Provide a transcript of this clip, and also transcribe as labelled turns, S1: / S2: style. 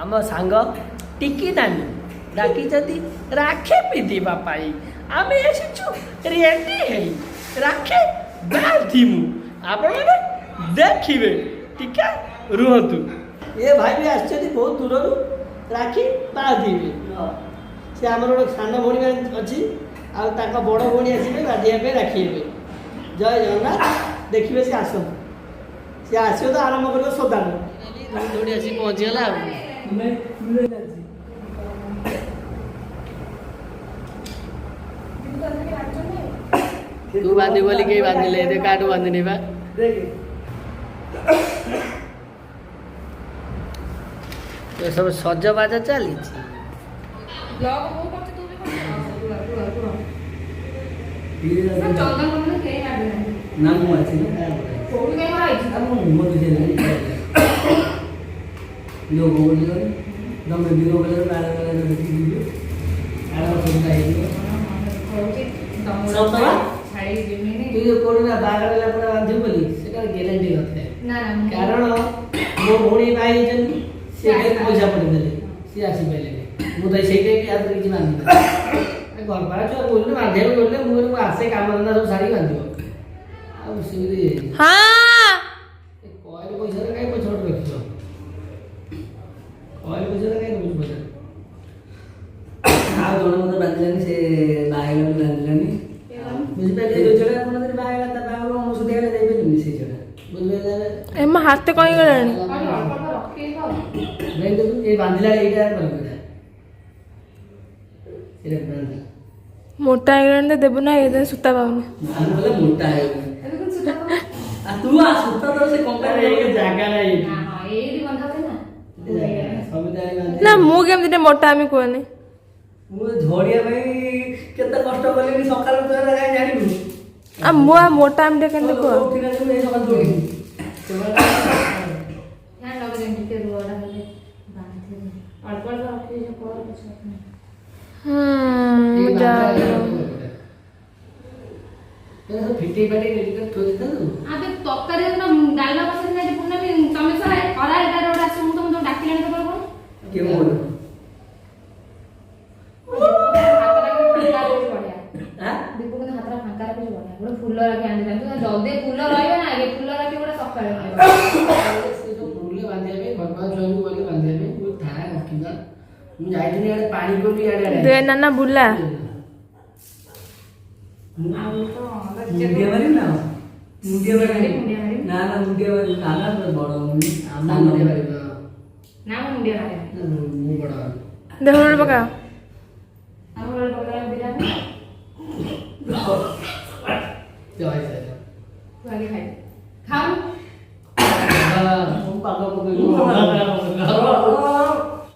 S1: ଆମ ସାଙ୍ଗ ଟିକି ନାନୀ ଡାକିଛନ୍ତି ରାକ୍ଷୀ ପିନ୍ଧିବା ପାଇଁ। ଆମେ ଆସିଛୁ ରେଡି ହେଇ, ରାକ୍ଷୀ ବାନ୍ଧିମୁ। ଆପଣମାନେ ଦେଖିବେ, ଟିକେ ରୁହନ୍ତୁ। ଏ ଭାଇ ବି ଆସିଛନ୍ତି ବହୁତ ଦୂରରୁ, ରାକ୍ଷୀ ବାନ୍ଧିବେ। ସେ ଆମର ଗୋଟେ ସାନ ଭଉଣୀ ଅଛି ଆଉ ତାଙ୍କ ବଡ଼ ଭଉଣୀ ଆସିବେ ବାନ୍ଧିବା ପାଇଁ ରାକ୍ଷୀ। ହେବେ ଜୟ ଜଗନ୍ନାଥ। ଦେଖିବେ, ସେ ଆସନ୍ତୁ। ସେ ଆସିବ ତ ଆରମ୍ଭ କରିବ ସଦାନ। ଦୌଡ଼ି ଦୌଡ଼ି ଆସି ପହଞ୍ଚିଗଲା। ଆଉ ତୁ ବାନ୍ଧିବୁ ବୋଲି କେହି ବାନ୍ଧିଲେ, ଏବେ କାହାଠୁ ବାନ୍ଧିନି ବା। ଏସବୁ ସଜବାଜ ଚାଲିଛି।
S2: ବ୍ଲଗ ମୁଁ କରୁଛି, ତୁ ବି କରୁଛୁ। ଚନ୍ଦନ ଫନ୍ଦନ କେହି ମାଗୁନାହାନ୍ତି।
S3: ନା, ମୁଁ ଅଛି ନା।
S2: କୋଉଠି କାଇଁ ମରା ହେଇଛି?
S3: ଆଉ ମୋ ମୁହଁ ଦୁଷେଇଲାଣି। ଲୋକ ବୋଲି ତମେ ବି କଲେ ବେଳେ ବେଳେ ଦେଖିକି ଯିବି,
S1: ଆର ବର୍ଷ ସୁଦ୍ଧା ହେଇଯିବ।
S2: କହୁଛି
S1: ସତ ବା?
S2: ଛାଡ଼ିକି ଯିବିନି।
S1: ତୁ ଯୋଉ କହୁଛୁ ନା ବାହାଘର ହେଲା ପରେ ବାନ୍ଧିବୁ ବୋଲି, ସେଟାର ଗ୍ୟାରେଣ୍ଟି ନଥାଏ।
S2: ନା ନା, ମୁଁ
S1: କାରଣ ମୋ ଭଉଣୀ ବାହା ହେଇଛନ୍ତି, ସିଏ ଖାଲି ପଇସା ପଠେଇଦେଲେ, ସିଏ ଆସିପାରିଲେନି। ମୁଁ ତ ସେଇଟା ବି ହାତରେ କିଛି ବାନ୍ଧିନି। ଘର ପାଖ ଛୁଆ କହୁଛନ୍ତି ବାନ୍ଧିବାକୁ କହିଲେ, ମୁଁ କହିଲି ମୁଁ ଆସେ, କାମ ଧନ୍ଦା ସବୁ ସାରିକି ବାନ୍ଧିବ। ଆଉ ସେମିତି କଏଲ ପଇସାରେ କାହିଁ ପଇସା ଗୋଟେ ରଖିଛ? କଏଲ ପଇସାରେ କାହିଁ ରଖୁଛୁ ପଇସା?
S3: ଆଉ ଜଣେ ମତେ ବାନ୍ଧିଲାନି, ସେ ବାହା ହେଇଗଲା ବୋଲି ବାନ୍ଧିଲାନି।
S1: ବୁଝିପାରିଲେ?
S3: ଯୋଉ ଝିଅଟା ଆପଣ ଯଦି ବାହା ହେଇଗଲା, ତା ବାହାଘର ଅଣସୁଧିଆ ହେଲେ ଯାଇପାରିବେନି ସେଇ ଝିଅଟା।
S1: ବୁଝିପାରିଲେ?
S4: ଏ ମୋ ହାତ କଣ ହେଇଗଲାଣି।
S2: ଅଳ୍ପ ଅଳ୍ପ ରଖିକି ଖାଅ।
S1: ନାଇଁ, ଦେଖୁ ଏଇ ବାନ୍ଧିଲା, ଏଇଟା କରିବୁ, ଏଇଟା ଏଇଟା ବାନ୍ଧିଲା।
S4: ମୋଟା ହେଇଗଲାଣି ତ ଦେବୁ ନା, ଏ ସୂତା ପାଉନି।
S3: ନା ବୋଲେ ମୋଟା ହେଇଗଲାଣି।
S2: ଏବେ କିନ୍ତୁ ସୂତା ପାଉନି।
S3: ଆଉ ତୁ ଆ ସୂତା ତୋର ସେ କମ୍ପାନୀ
S1: ଆରେ, ଏଇ ଜାଗା ନାହିଁ ଏଠି।
S2: ନା, ହଁ, ଏଇଠି ବନ୍ଧା ହୁଏ ନା।
S1: ଜାଗା ନାହିଁ। ସବିତା ଆଣି ବାନ୍ଧି।
S4: ନା, ମୁଁ କେମିତି ଟିକେ ମୋଟା ଆମେ କୁହନି।
S3: ମୁଁ ଝଡ଼ିବା ପାଇଁ କେତେ କଷ୍ଟ କଲିଣି ସକାଳୁ, ତୁ ହେଲା କାହିଁ ଜାଣିବୁ?
S4: ଆଉ ମୁଁ ଆଉ ମୋଟା ଆମେ ଟିକେ କେମିତି କୁହ।
S3: ଉଠିନା ଯେ ମୁଁ ଏଇ ସକାଳୁ ଦୌଡ଼ିବି।
S2: ନା, ଲଗେଇ ଟିକେ ରୁହ, ହେଲେ ବାନ୍ଧିବି। ଅଳ୍ପ ଅଳ୍ପ ରଖିକି କର କିଛି କଥା ନାହିଁ।
S4: ମୁଁ
S1: ଏଇ
S4: ଯା
S1: ବାନ୍ଧିଲା। ଏଇଟା ସବୁ ଫିଟେଇ ଫାଟେଇ ରେଡି କରି ଥୋଇ ଦେଇଥାନ୍ତୁ।
S2: ଆବେ, ତରକାରୀ ନା ଡାଲମା ବସେଇ ନାଇଁ ପୂର୍ଣ୍ଣମୀ, ତମେ ତ ଖରା 11 ଗୋଟେ ଆସିବ, ମୁଁ ତମକୁ ଡାକିଲାଣି କେତେବେଳେ କଣ?
S3: କେଉଁ ମୋଡ଼?
S2: ହାତଟା ଫାଙ୍କା ରହୁଛି ବଢିଆ।
S3: ଆଁ?
S2: ଦୀପୁ କିନ୍ତୁ ହାତଟା ଫାଙ୍କା ରଖୁଛି ବଢିଆ। ଗୋଟେ ଫୁଲ ରଖି ଆଣିଥାନ୍ତୁ, ଜଲ୍ଦି ଫୁଲ ରହିବ ନା, ଆଗେ ଫୁଲ ରଖି ଗୋଟେ ସକାଳେ ରହିବ।
S1: ସେ ଯୋଉ ଫୁଲ ବାନ୍ଧିବା ପାଇଁ ଘର ପାଖ ଛୁଆଙ୍କୁ କହିଲେ ବାନ୍ଧିବା ପାଇଁ, ମୁଁ ଥାଏ ରଖିବା। ମୁଁ ଯାଇଥିଲି ଇଆଡ଼େ ପାଣି କୋଳି ଇଆଡ଼େ ଆଡ଼େ।
S4: ଦେ ନା ନା, ବୁଲା।
S2: ଆଉ ତ
S3: ମୁଣ୍ଡିଆ ମାରିବୁ ନା? ମୁଣ୍ଡିଆ ମାରିବୁ?
S2: ମୁଣ୍ଡିଆ ମାରିବୁ।
S3: ନା ନା, ମୁଣ୍ଡିଆ ମାରିବୁ ନା ନା, ବଡ ହଉନି।
S1: ଆମ ମୁଣ୍ଡିଆ ମାରିବ।
S2: ନା, ମୁଁ ମୁଣ୍ଡିଆ ମାରିବି।
S1: ମୁଁ ବଡ଼।
S4: ଦେହ ପକାଅ।
S2: ଆମ ଘରେ ପକେଇବା ବିରିୟାନୀ।
S1: ଜୟ ସାଇ।
S2: ତୁ ଆଗେ ଖାଇବୁ, ଖାଉ।
S1: ମୁଁ ପାଗ ପକେଇବି।